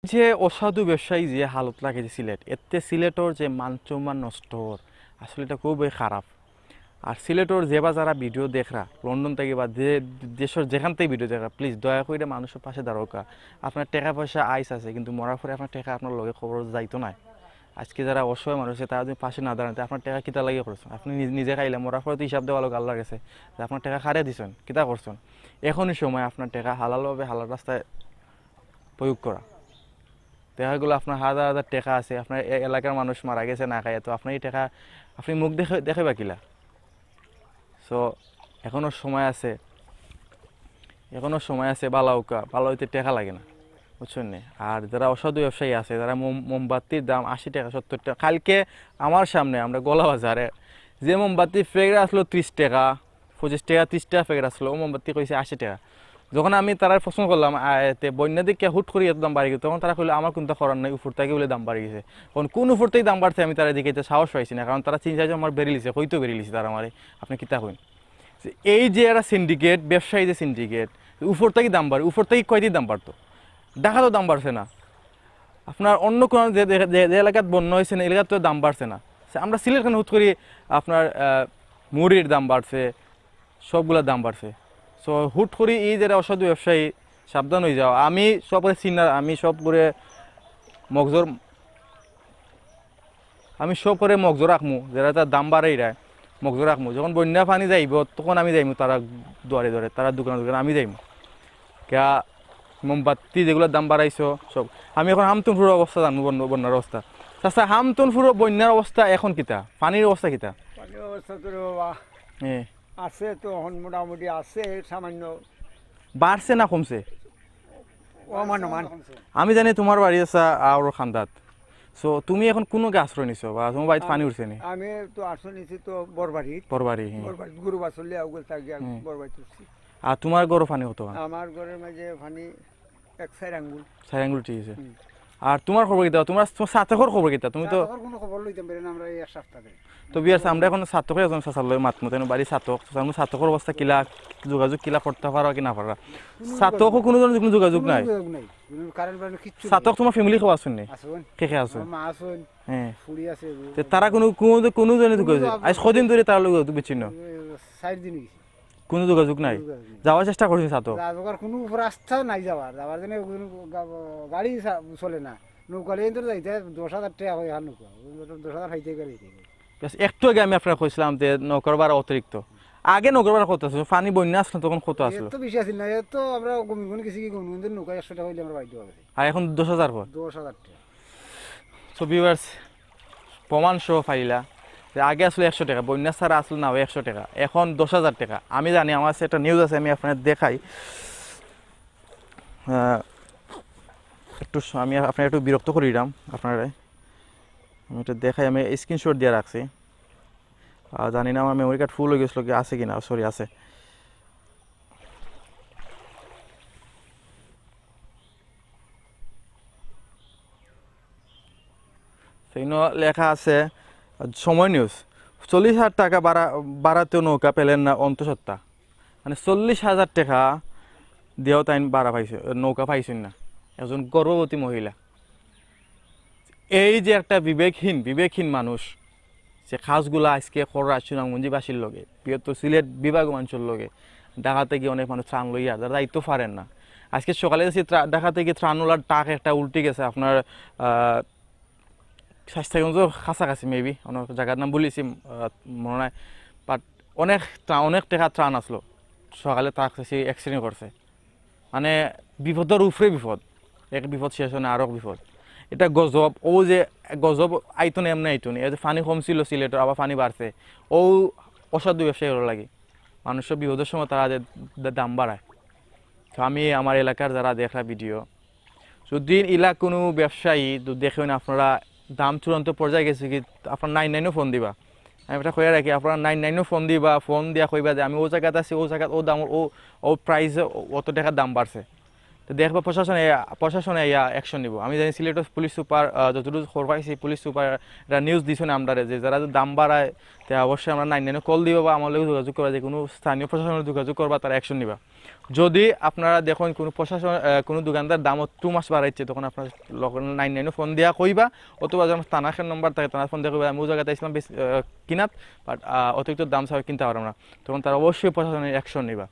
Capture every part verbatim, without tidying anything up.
যে অসাধু ব্যবসায়ী যে হালত লাগাইছে সিলেট, এতে সিলেটর যে মান সম্মান নষ্ট অর, আসলে ইটা খুবই খারাপ। আর সিলেটর যে বা যারা ভিডিও দেখরা, লন্ডন থাকি বা যে দেশর যেখান থাকি ভিডিও দেখরা, প্লিজ দয়া করি মানুষর পাশে দাঁড়াউক্কা। আপনার টেকা পয়সা আইস আছে, কিন্তু মরার পরে আপনার টেকা আপনার লগে কবরো যাইতো নায়। আজকে যারা অসহায় মানুষ আছে, তারা যদি পাশে না দাঁড়াইন, তে আপনার টেকা কিতা লাগি করছইন? আপনি নিজ-, নিজে খাইলা, মরার পরে তো হিসাব দেওয়া লাগবো আল্লাহর কাছে, যে আপনার টেকা কারে দিছইন, কিতা করছইন। এখনই সময় আপনার টেকা হালালভাবে হালাল রাস্তায় প্রয়োগ করা। টেকাগুলো আপনার হাজার হাজার টেকা আছে, আপনার এ-, এলাকার মানুষ মারা গেছে না খাইয়া, তো আপনার এই টেকা আপনি মুখ দেখে, দেখাইবা কিলা? সো এখনও সময় আছে, এখনও সময় আছে, বালা অউক্কা, বালা অইতে টেকা লাগে না, বুঝছইন নি? আর যারা অসাধু ব্যবসায়ী আছে, যারা মোম-, মোমবাতির দাম আশি টেকা, সত্তর টেকা, কালকে আমার সামনে আমরা গোলা বাজারে যে মোমবাতি প্যাকেট আসলো ত্রিশ টেকা, পঁচিশ টেকা, ত্রিশ টেকা প্যাকেট আসলো, ও মোমবাতি কইছে আশি টেকা। যখন আমি তারারে প্রশ্ন করলাম, আ, এতে বন্যা দেখিয়া হুট করি এত দাম বাড়ি গেছে, তখন তারা কইলো, "আমার কুন্তা করার নাই, উপর থাকি বুলে দাম বাড়ি গেছে।" এখন কুন উপর থাকি দাম বাড়ছে আমি তারারে দেখাইতে সাহস পাইছি না, কারণ তারা চিন্তা যে আমার বেরিলিছে, কইতো বেরিলিছে তারা আমারে, আপনি কিতা কইন? যে এই যে এরা সিন্ডিকেট, ব্যবসায়ী যে সিন্ডিকেট, উপর থাকি দাম বাড়ে, উপর থাকি কয়টি দাম বাড়তো? ঢাকা তো দাম বাড়ছে না, আপনার অন্য কোনো যে, যে, যে, যে এলাকাত বন্যা হয়েছে না, এলাকাত তো দাম বাড়ছে না। সে আমরা সিলেট কেন হুট করি আপনার, আহ, মুড়ির দাম বাড়ছে, সবগুলোর দাম বাড়ছে। সো হুট করি এই যারা অসাধু ব্যবসায়ী, সাবধান হয়ে যাও। আমি সব করে সিনার, আমি সব করে মগজর, আমি সব করে মগজর রাখমু, যারা তার দাম বাড়াইরা মগজর রাখমু। যখন বন্যা পানি যাইব, তখন আমি যাইমু তারা দুয়ারে দুয়ারে, তারা দোকানে দোকানে আমি যাইমু। কিয়া মোমবাতি যেগুলোর দাম বাড়াইছো সব। আমি এখন হামতুনপুরর অবস্থা জানবো, বন্য-, বন্যার অবস্থা। চাচা, হামতুনপুরর বন্যার অবস্থা এখন কিতা? পানির অবস্থা কিতা? পানির অবস্থা তো রে বাবা, হ্যাঁ। আছে তো, এখন মোটামুটি আছে সামান্য। বাড়ছে না কমছে? ও মান, মান। আমি জানি তোমার বাড়ি আছে আওর খান্দাত। সো তুমি এখন কোন গা আশ্রয় নিছো বা তোমার বাড়িত পানি উঠছে নি? আমি তো আশ্রয় নিছি তো বরবাড়িত। বরবাড়ি, হ্যাঁ। বরবাড়িত গরু বাছুর লিয়া ওগুলো থাকি আমি হুম। বরবাড়িত উঠছি। আর তোমার ঘরো পানি কত? আমার ঘরের মাঝে পানি এক চার আঙ্গুল। চার আঙ্গুল ঠিক আছে। হুম। আর তোমার খবর কিতা? তোমার, তোমার সাতকর খবর কিতা? তুমি তো সাতকর কোনো খবর লইতাম পারি না আমরা এই এক সপ্তাহ ধরে। তো বিয়ার্স, আমরা এখন সাতকর একজন চাচার লগে মাতমু, তাইন বাড়ি সাতক। তো আমরা সাতকর অবস্থা কিলা, যোগাযোগ কিলা করতা পারা কি না পারা? কোনো সাতকও যোগাযোগ কোনো ধরনের কোনো যোগাযোগ কোনো নাই। যোগাযোগ নাই। কোনো কারেন্ট বারেন্ট কিচ্ছু নাই। সাতক তোমার ফ্যামিলি কেউ আছইন নি? আছইন। কে কে আছে? আমার মা আছইন। হ্যাঁ। ফুড়ি আছে। তে তারা কোনো, কোনো, কোনো জনে কোনো যোগাযোগ? যোগাযোগ আজ কদিন ধরে তার লগে বিচ্ছিন্ন? এ, চার দিন হইছে। কোনো যোগাযোগ নাই? কোনো যোগাযোগ নাই। যাওয়ার চেষ্টা করছি সাতক। যাওয়ার কোনো রাস্তা নাই যাওয়ার। যাওয়ার জন্য কোনো গা-, গাড়ি সা-, চলে না। নৌকা লইয়া তো যাইতে দশ হাজার টেকা হয় আর নৌকা। দশ হাজার খাইতে গেলে যাইতে গেলে। Yes, একটু আগে আমি আপনারে কইছিলাম যে নৌকার ভাড়া অতিরিক্ত। আগে নৌকার ভাড়া কত আছিল? পানি বন্যা আসলো তখন কত আছিল? এত বেশি আছিল না, এত আমরা গমি গমি গেছি কি গমি গমি নৌকা একশো টেকা হইলে আমরা বাইরে হবে। আর এখন দশ হাজার কর? দশ হাজার টেকা। So viewers, প্রমাণ সহ পাইলা যে আগে আসলে একশো টেকা, বন্যা ছাড়া আসলে না হয় একশো টেকা, এখন দশ হাজার টেকা। আমি জানি আমার কাছে একটা নিউজ আছে, আমি আপনারে দেখাই। আহ, একটু স-, আমি আপনারে একটু বিরক্ত করি দিলাম আপনারে। আমি এটা দেখাই, আমি স্ক্রিনশট দিয়া রাখছি। আর জানি না আমার মেমোরি কার্ড ফুল হয়ে গেছিলো কি, আছে কি না, সরি, আছে। সেইন লেখা আছে, সময় নিউজ, চল্লিশ হাজার টাকা বাড়া-, বাড়াতেও নৌকা পেলেন না অন্তঃসত্ত্বা। মানে চল্লিশ হাজার টাকা দিয়াও তাইন বাড়া পাইছে, নৌকা পাইছইন না, একজন গর্ভবতী মহিলা। এই যে একটা বিবেকহীন, বিবেকহীন মানুষ, যে কাজগুলা আজকে কররা সুনামগঞ্জবাসীর লগে, বৃহত্তর সিলেট বিভাগ মানুষের লগে, ঢাকা থাকি অনেক মানুষ ত্রাণ লইয়া, যারা যাইতো পারেন না। আজকে সকালে দেখছি ত্রা-, ঢাকা থাকি ত্রাণওয়ালার ট্রাক একটা উল্টি গেছে আপনার, আহ, স্বাস্থ্যগঞ্জ কাছাকাছি maybe, অন্য জায়গার নাম বলেছি, আহ, মনে নাই। But অনেক ত্রা-, অনেক টাকা ত্রাণ আসলো, সকালে ট্রাক চাইছি অ্যাক্সিডেন্ট করছে। মানে বিপদর উপরে বিপদ, এক বিপদ শেষ হয় না, আরো বিপদ। এটা গজব, ও যে গজব আইতো না, এমনি আইতো না। এই যে পানি কম ছিল সিলেটর, আবার পানি বাড়ছে, ও অসাধু ব্যবসায়ী হলো লাগে। মানুষের বিপদের সময় তারা যে দা-, দাম বাড়ায়। তো আমি আমার এলাকার যারা দেখরা ভিডিও, যদি ইলা কোনো ব্যবসায়ী তো দেখেন আপনারা দাম চূড়ান্ত পর্যায়ে গেছে কি, আপনারা নাইন নাইনও ফোন দিবা। আমি এটা কইয়া রাখি, আপনারা নাইন নাইনও ফোন দিবা, ফোন দিয়া কইবা যে আমি ও জায়গাত আছি, ও জায়গাত ও দাম, ও, ও প্রাইস, অত টাকা দাম বাড়ছে। তো দেখবা প্রশাসনে, প্রশাসনে ইয়া অ্যাকশন নিব। আমি জানি সিলেটর পুলিশ সুপার, আহ, যতটুকু খবর পাইছি, পুলিশ সুপার এটা নিউজ দিছইন আমরারে যে যারা যদি দাম বাড়ায়, তে অবশ্যই আমরা নাইন নাইনে কল দিবা বা আমার লগে যোগাযোগ করবা, যে কোনো স্থানীয় প্রশাসনের যোগাযোগ করবা, তারা অ্যাকশন নিবা। যদি আপনারা দেখইন কোনো প্রশাসন, আহ, কোনো দোকানদার দাম টু মাছ বাড়াইছে, তখন আপনারা নাইন নাইনে ফোন দিয়া কইবা, অথবা যখন থানার নম্বর থাকে, থানার ফোন দিয়া কইবা, "আমি ওই জায়গাতে আইছিলাম বেশ, আহ, কিনাত, বাট অতিরিক্ত দাম ছাড়া কিনতে পারলাম না।" তখন তারা অবশ্যই প্রশাসনের অ্যাকশন নিবা।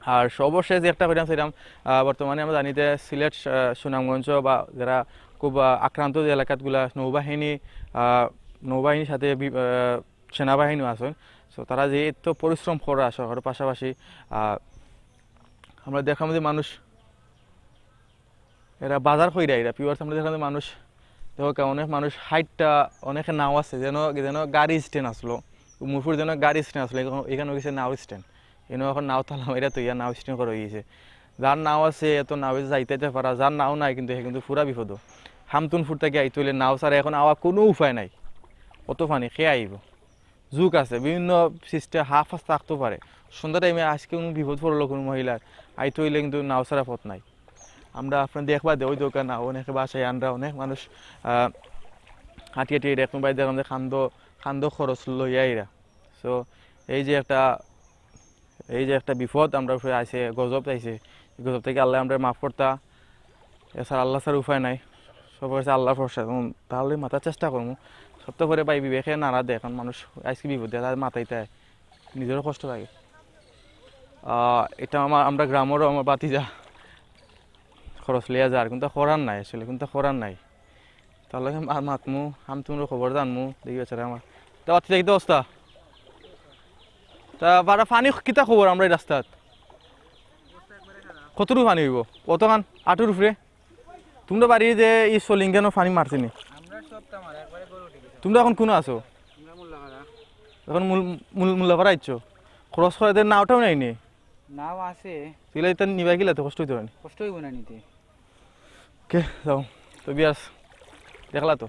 আর সর্বশেষ যে একটা কইতাম চাইলাম, আহ, বর্তমানে আমরা জানি যে সিলেট, আহ, সুনামগঞ্জ বা যারা খুব, আহ, আক্রান্ত যে এলাকাগুলা নৌবাহিনী, আহ, নৌবাহিনীর সাথে বি-, আহ, সেনাবাহিনীও আছইন। So তারা যে এত পরিশ্রম করা সরকারের পাশাপাশি, আহ, আমরা দেখলাম যে মানুষ এরা বাজার কইরা এরা পিওর আমরা দেখলাম যে মানুষ দেখো কা-, অনেক মানুষ হাইটটা অনেকে নাও আছে যেন, যেন গাড়ি স্ট্যান্ড আসলো, মুরপুর যেন গাড়ি স্ট্যান্ড আসলো, এখানে, এখানে গেছে নাও স্ট্যান্ড। এনে এখন নাও তালা মাইরা তো ইয়া নাও স্ট্যান্ড করা হয়ে গেছে। যার নাও আছে এত নাও যাইতে পারা, যার নাও নাই কিন্তু সে কিন্তু পুরা বিপদ। হামতুনপুর থেকে আইতে হইলে নাও ছাড়া এখন আওয়া কোনো উপায় নাই। অত পানি খেয়ে আইব। যুগ আছে, বিভিন্ন সিস্টেম হাফ হাফ থাকতে পারে। সন্ধ্যা টাইমে আজকে কোনো বিপদ পড়লো কোনো মহিলার, আইতে হইলে কিন্তু নাও ছাড়া পথ নাই। আমরা আপনার দেখবা দে ওই দোকান না, অনেকে বাসায় আনরা, অনেক মানুষ, আহ, হাঁটি হাঁটি এরকম বাইরে দেখলাম যে খান্দ, খান্দ খরচ লইয়া এরা। So এই যে একটা, এই যে একটা বিপদ আমরা উপরে আইছে, গজব আইছে, এই গজব থেকে আল্লাহ আমরা মাফ করতা, এছাড়া আল্লাহ ছাড়া উপায় নাই। সব হয়েছে আল্লাহর ভরসা। এখন তাহলে মাথার চেষ্টা করবো। সব তো করে ভাই বিবেকে নাড়া দেয়, এখন মানুষ আজকে বিপদে তার মাথায় তাই নিজেরও কষ্ট লাগে। আহ, এটা আমার, আমরা গ্রামেরও আমার বাতিজা খরচ লিয়া যার, কিন্তু করার নাই আসলে, কিন্তু করার নাই। তার লগে মা-, মাতমু, আমি তোমার খবর জানমু, দেখি বেচারা আমার। তা বাতি দেখি তো অবস্থা। তা বারা পানি কিতা খবর আমরা এই রাস্তাত? কতটুকু পানি হইব? কতখান? আটুর উপরে? তোমরা বাড়ি যে এই সলিঙ্গানো পানি মারছে নি? আমরা সব তো আমার একবারে গরু উঠে গেছে। তোমরা এখন কোন আছো? আমরা মোল্লাপাড়া। এখন মূল, মূল, মোল্লাপাড়া আইছো? খরচ করে এদের নাওটাও নেই নি? নাও আছে। তুইলে এটা নিবা গেলে তো কষ্ট হইতে পারেনি। কষ্ট হইব না নিতে। কে যাও তো বিয়াস, দেখলা তো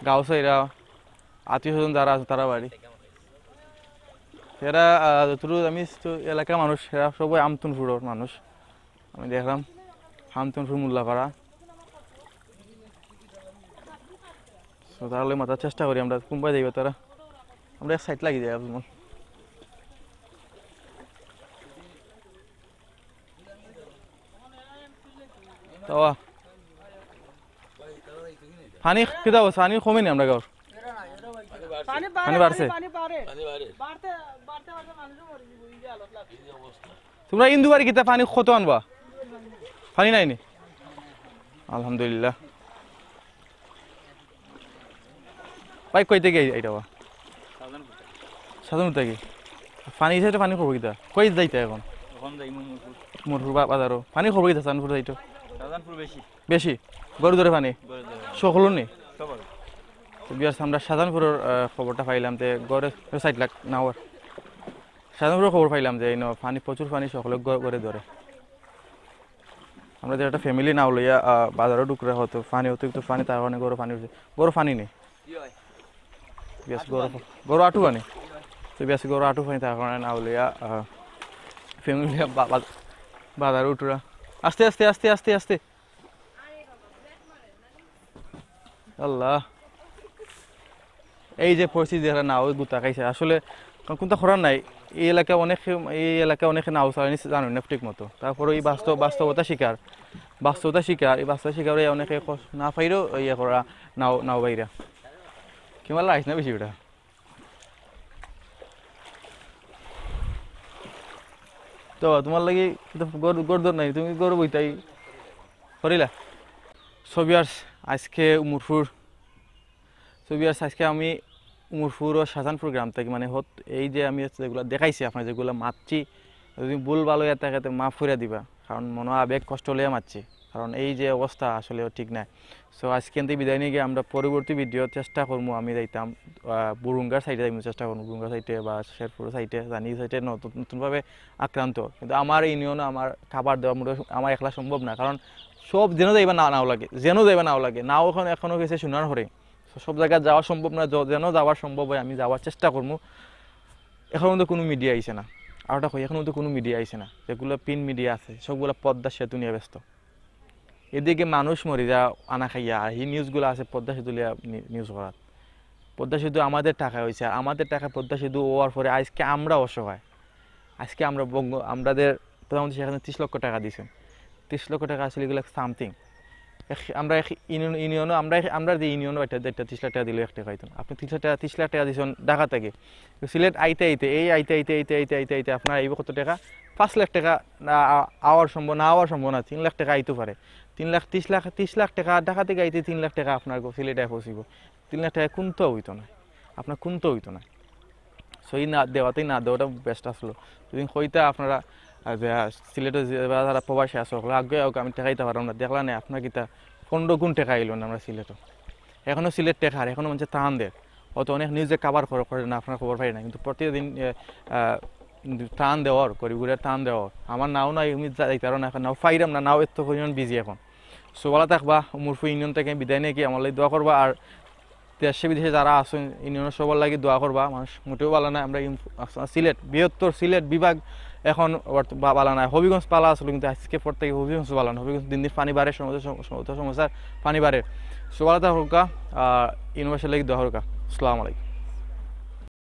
গাঁও সাইরা আত্মীয় স্বজন যারা আছে তারা বাড়ি। এরা, আহ, যতটুকু আমি তো এলাকার মানুষ, এরা সবাই আমতুনপুরের মানুষ। আমি দেখলাম আমতুনপুর মোল্লাপাড়া। So, তাহলে মাথার চেষ্টা করি আমরা কোনবায় যাইবা তারা। আমরা এক সাইড লাগি যাই যেমন। তাওয়া। পানি কিতা অবস্থা? পানি কমেনি আমরা গাঁওর? পানি পানি বাড়ে, বাড়ছে? পানি বাড়ে। পানি বাড়ে। বাড়তে, বাড়তে, বাড়তে মানুষও মরে যাবে, এই যে হালত লাগছে। তোমরা ইন্দুবাড়ি কিতা পানি কত আনবা? পানি নাইনি? আলহামদুলিল্লাহ। ভাই, কই থেকে এইটা বা? সাজানপুর থেকে। সাজানপুর থেকে? পানি হিসেবে পানি খবর কিতা? কই যাইতা এখন? এখন যাই মুরপুর। মুরপুর বা-, বাজারও। পানি খবর কিতা সাজানপুর যাইতো? সাজানপুর বেশি। বেশি? গরু ধরে পানি? গরু ধরে পানি। সকলও নেই? সবার। তো বিয়াস, আমরা সাজানপুরের, আহ, খবরটা পাইলাম যে গড়ে সাইড লাখ নাওয়ার। সাজানপুরের খবর পাইলাম যে ইনো পানি, প্রচুর পানি সকলে গ-, গড়ে ধরে। আমরা যে একটা ফ্যামিলি নাও লইয়া, আহ, বাজারও ঢুকরে হতো, পানি অতিরিক্ত পানি, তার কারণে গরু পানি উঠছে। গরু পানি নেই। বিয়াস গরু, গরু আটু পানি। তো বিয়াস গরু আটু পানি, তার কারণে নাও লইয়া, আহ, ফ্যামিলি বা-, বা-, বাজারও উঠরা। আস্তে, আস্তে, আস্তে, আস্তে, আস্তে। আল্লাহ। এই যে পরিস্থিতি দেখা না, ওই গুতা খাইছে। আসলে কোনটা করার নাই। এই এলাকা অনেকে, এই এলাকা অনেকে নাও চালানি জানেন না ঠিক মতো। তারপরে এই বাস্তব, বাস্তবতা শিকার, বাস্তবতা শিকার, এই বাস্তবতা শিকার হয়ে অনেকে কষ-, না পাইলেও ইয়ে করা নাও, নাও বাইরা। কি মারলা আইস না বেশি বেটা? তো তোমার লাগি তো গর-, গরদর নাই, তুমি গরু বইতাই করিলা। So viewers, আজকে উমরপুর, so viewers, আজকে আমি উমরপুর ও শাহজাহানপুর গ্রাম থেকে, মানে, হত-, এই যে আমি যেগুলা দেখাইছি আপনার, যেগুলা মাতছি, যদি ভুল ভালো হয়ে থাকে, তো মাফ করে দিবা, কারণ মনো আবেগ কষ্ট লইয়া মাতছি, কারণ এই যে অবস্থা আসলে ঠিক নাই। So আজকে এনতে বিদায় নিয়ে গিয়ে আমরা পরবর্তী ভিডিও চেষ্টা করবো, আমি যাইতাম, আহ, বুরুঙ্গার সাইডে যাইমু, চেষ্টা করবো বুরুঙ্গার সাইডে বা শেরপুর সাইডে, জানি এই সাইডে নতুন, নতুনভাবে আক্রান্ত, কিন্তু আমার ইউনিয়ন আমার খাবার দেওয়া মোটেও আমার একলা সম্ভব না, কারণ সব যেন যাইবা না, নাও লাগে, যেন যাইবা নাও লাগে, নাও এখন এখনো গেছে সোনার হরে। So সব জায়গায় যাওয়া সম্ভব না, য-, যেন যাওয়ার সম্ভব হয় আমি যাওয়ার চেষ্টা করবো। এখন মধ্যে কোনো মিডিয়া আইছে না, আর ওটা কই, এখন মধ্যে কোনো মিডিয়া আইছে না, যেগুলো প্রিন্ট মিডিয়া আছে সবগুলো পদ্মা সেতু নিয়ে ব্যস্ত। এদিকে মানুষ মরি যা আনা খাইয়া, আর এই নিউজগুলো আছে পদ্মা সেতু লিয়া নি-, নিউজ করার। পদ্মা সেতু আমাদের টাকায় হইছে, আর আমাদের টাকায় পদ্মা সেতু হওয়ার পরে আজকে আমরা অসহায়। আজকে আমরা বঙ্গ, আমাদের প্রধানমন্ত্রী সেখানে ত্রিশ লক্ষ টাকা দিয়েছেন। ত্রিশ লক্ষ টাকা আসলে এগুলো সামথিং। আমরা এক ইউনিয়ন, ইউনিয়নও, আমরা এক, আমরা যে ইউনিয়নও একটা, একটা ত্রিশ লাখ টাকা দিলেও এক টাকা হইতো না। আপনি ত্রিশ লাখ টাকা, ত্রিশ লাখ টাকা দিয়েছেন ঢাকা থেকে, সিলেট আইতে আইতে, এই আইতে আইতে, আইতে আইতে, আইতে আইতে আপনার আইব কত টাকা? পাঁচ লাখ টাকা না, আ-, আওয়ার সম্ভব, না আওয়ার সম্ভব না, তিন লাখ টাকা আইতে পারে। তিন লাখ, ত্রিশ লাখ, ত্রিশ লাখ টাকা ঢাকা থেকে আইতে তিন লাখ টাকা আপনার গো-, সিলেটে পৌঁছিব। তিন লাখ টাকা কোনটাও হইতো না, আপনার কোনটাও হইতো না। সো এই না দেওয়াতেই না দেওয়াটা বেস্ট আসলো। যদি কইতা আপনারা, আহ, যে, আহ, সিলেটে যে যারা প্রবাসী আছে, ওগুলো আগে আগে আমি টেকাইতে পারলাম না, দেখলা না আপনার কিতা পনেরো গুণ টেকা আইলো না আমরা সিলেটও। এখনও সিলেট টেকার, এখনও মানুষে টান দের। হয়তো অনেক নিউজে কভার করে, করে না, আপনারা খবর পাই না, কিন্তু প্রতিদিন, এ, আহ, টান দেওয়ার, গরিবগুলোর টান দেওয়ার। আমার নাও নাই, আমি যাইতারও না, এখন নাও পাইরাম না, নাও এত পরিমাণ বিজি এখন। সো ভালা থাকবা, মুরফু ইউনিয়ন থেকে বিদায় নিয়ে কি আমার লাগি দোয়া করবা, আর দেশে বিদেশে যারা আছেন ইউনিয়নের সবার লাগি দোয়া করবা। মানুষ মোটেও ভালা নাই, আমরা ইম-, সিলেট, বৃহত্তর সিলেট বিভাগ এখন বর্ত-, বা-, ভালা নাই। হবিগঞ্জ ভালা আসলে, কিন্তু আজকে পর থেকে হবিগঞ্জ ভালা না, হবিগঞ্জ দিন দিন পানি বাড়ে, সমুদ্র সম-, সমুদ্র সমস্যার পানি বাড়ে। সো ভালা থাকুকা, আর ইউনিভার্সের লাগি দোয়া করুকা। আসসালামু আলাইকুম।